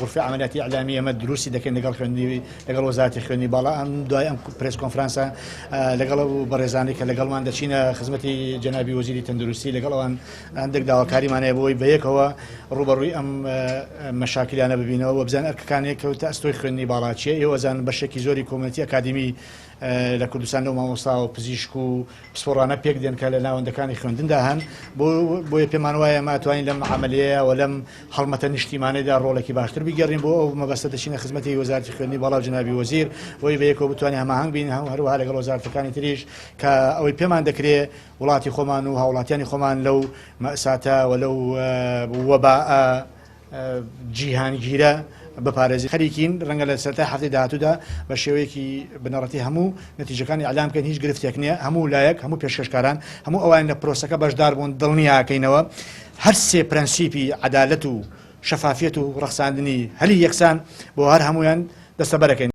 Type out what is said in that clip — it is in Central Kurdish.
غرفەی عەمەلیاتی ئیعلامی ئێمە دروستی دەکەین لەگەڵ خوێندنی لەگەڵ وەزارەتی خوێندنی باڵا ئەم دوای ئەم پرێس کۆنفرانسە لەگەڵ ئەو بەڕێزانەی کە لەگەڵمان دەچینە خزمەتی جەنابی وەزیری تەندروستی لەگەڵ ئەوان هەندێک داواکاریمان هەیە بۆی بەیەکەوە ڕووبەڕووی ئەم مەشاکلیانە ببینەوە و بزانین ئەرکەکانی کەوتە ئەستۆی خوێندنی باڵا چییە. ئێوە زانن بەشێکی زۆری community ئەکادیمی لە کوردستان لەو مامۆستا و پزیشک و پسپۆڕانە پێک دێن کە لە ناوەندەکانی خوێندندا هەن، بۆیە پێمان وایە ئێمە ئەتوانین لەم عەمەلیەیە و لەم هەڵمەتە نیشتیمانەیدا ڕۆڵێکی باشتر بگێڕین. بۆ ئەو مەبەستە دەچینە خزمەتی وەزارەتی خوێندنی باڵا و جەنابی وەزیر بۆی بەیەکەوە بتوانین هەماهەنگ بین، هەروەها لەگەڵ وەزارەتەکانی تریش کە ئەوەی پێمان دەکرێ وڵاتی خۆمان و هاوڵاتیانی خۆمان لەو مەئساتە و لەو وەبائە جیهانگیرە بپارێزین. خەریکین ڕەنگە لە سەرەتای هەفتەی داهاتوودا بە شێوەیەکی بنەڕەتی هەموو نەتیجەکانی ئیعلان بکەین، هیچ گرفتێک نییە، هەموو لایەک، هەموو پێشکەشکاران، هەموو ئەوان لە پرۆسەکە بەشدار بوون دڵنیاکەینەوە هەر سێ پرەنسیپی عەدالەت و شەفافیەت و ڕەخساندنی هەلی یەکسان بۆ هەر هەموویان دەستەبەرەکەین.